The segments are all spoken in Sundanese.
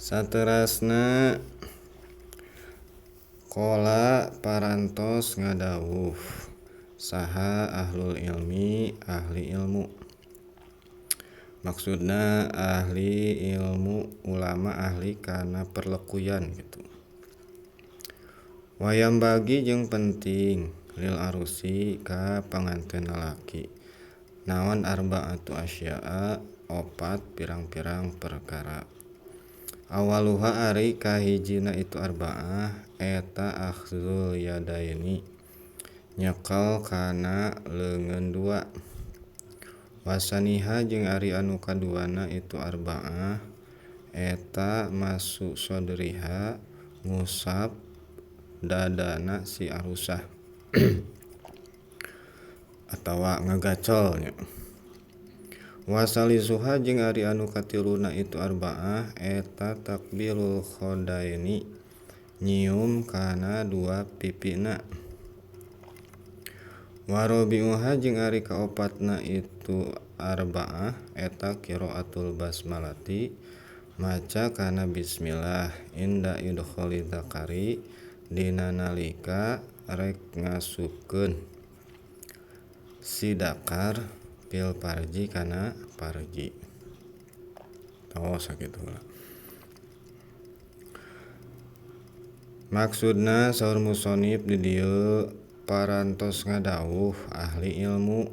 Saterasna qala parantos ngadawuh saha ahlul ilmi ahli ilmu. Maksudna ahli ilmu ulama ahli kana perlekuyan gitu. Wayam bagi jeung penting lil arusi ka panganten lalaki. Naon arba'atu asya'a opat pirang-pirang perkara. Awaluha ari kahijina itu arba'ah eta akhzul yadaini nyekel kana leungeun dua. Wasaniha jeung ari anu kaduana itu arba'ah eta masu sodriha ngusap dadana si arusah atawa ngagacol nya. Wasalisuha jeung ari anu katiluna itu arba'ah eta takbilul khodaini nyium kana dua pipina. Warobi'uha jeung ari kaopatna itu arba'ah eta qiraatul basmalati maca kana bismillah inda idkholi dzakari dina nalika rek ngasupkeun si dakar fil parji kana parji. Tos sakitu lah. Maksudna saur musonif di dieu parantos ngadawuh ahli ilmu.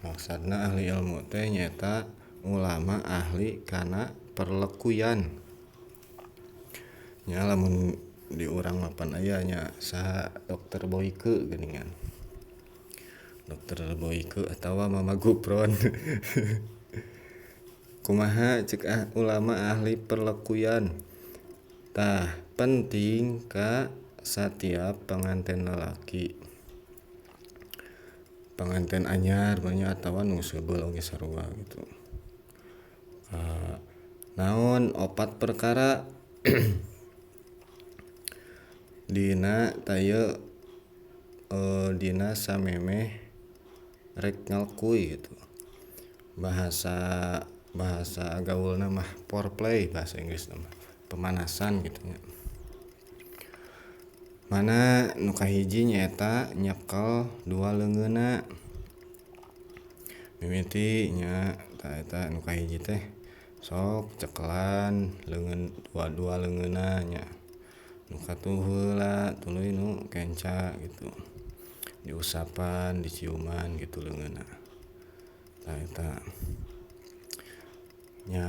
Maksudna ahli ilmu teh nyaeta ulama ahli kana perlekuyan. Nya lamun di urang mapan aya nya saha Dokter Boyke geuningan. Dokter Boyke atawa Mama Gupron. Kumaha cek ulama ahli perlekuyan. Tah penting ka satiap panganten lalaki. Panganten anyar banyak atawa nu seubeuh oge sarua gitu. Naon opat perkara dina tayeu dina samemeh rek ngalkuy gitu. Bahasa bahasa gaulna mah foreplay bahasa Inggrisna mah pemanasan gitu nya. Mana nu kahiji nyaeta nyekel dua leungeunna. Mimiti nya ta eta nu kahiji teh sok cekelan leungeun dua-dua leungeunna nya. Nu katuh heula tuluy nu kenca gitu. Diusapan, diciuman gitu leungeunna. Tah eta nya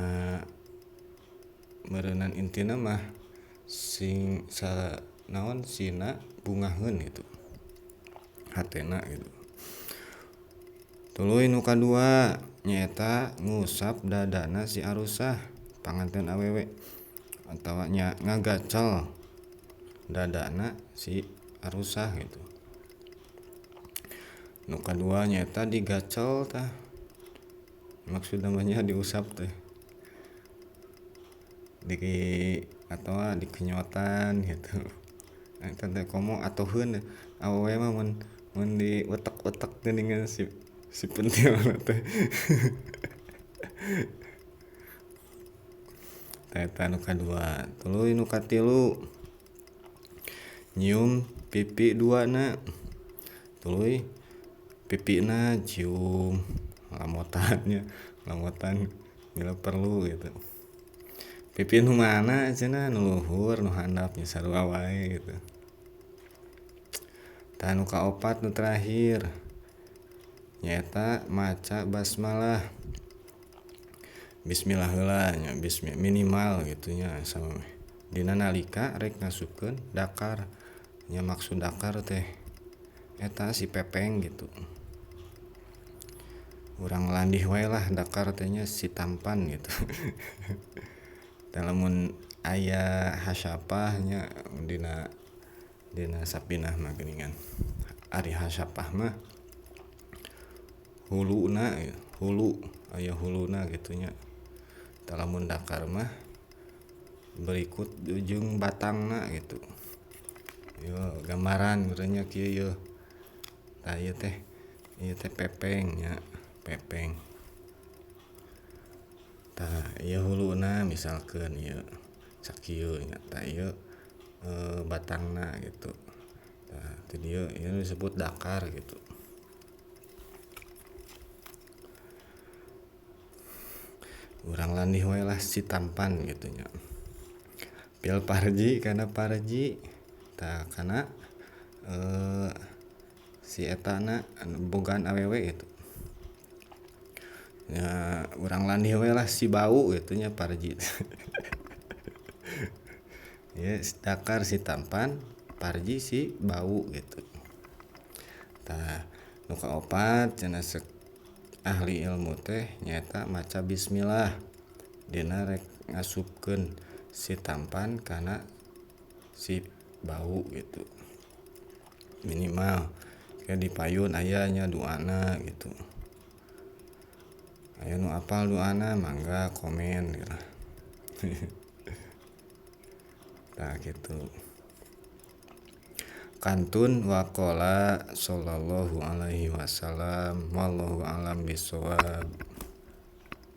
meureunan intina mah sing sa naon sina bungaheun gitu hatena gitu. Tuluy nu kadua nyaeta ngusap dadana si arusah panganten awewe atawa nya ngagacel dadana si arusah gitu. Nu kadua nyaeta digacel tah maksud namanya diusap teh di atawa dikenyotan gitu. Eta teh komo atuheun awewe mah mun diutek-utek geuningan si pentil teh. Tah eta nu kadua. Tuluy nu katilu nyium pipi duana. Tuluy pipina cium lamotannya, lamotan bila perlu gitu. Pipi nu mana cenah nu luhur nu handap nya sarua wae gitu. Tah nu kaopat nu terakhir nyaeta maca basmalah. Bismillah heula nya, bismi minimal gitu nya sama dina nalika rek ngasupkeun dakar. Nya maksud dakar teh eta si pepeng gitu. Urang landih wae lah dakar teh nya si tampan gitu. Tah lamun aya hasyafah nya dina sapinah mah geuningan. Ari hasyafah mah huluna hulu aya huluna gitu nya. Tah lamun dakar mah berikut jeung batangna gitu. Yo gambaran urangnya kieu yeuh. Tah ieu teh pepeng nya, pepeng. Tah ieu huluna misalkeun ieu. Sakieu nya tah ieu batangna gitu. Tah ti dieu ieu disebut dakar gitu. Urang landih we lah si tampan gitu nya. Pil parji kana parji tah kana si etana anu bogaan awewe gitu. Nya urang landih we lah si bau gitu nya parji. Ieu dakar si tampan, parji si bau gitu. Tah nu kaopat cenah sek ahli ilmu teh nyaeta maca bismillah dina rek ngasupkeun si tampan kana si bau gitu. Minimal ke di payun aya nya doana gitu. Aya nu apal doana mangga komen gitu. Tah gitu. Kantun waqala sallallahu alaihi wasallam wallahu alam bisawab.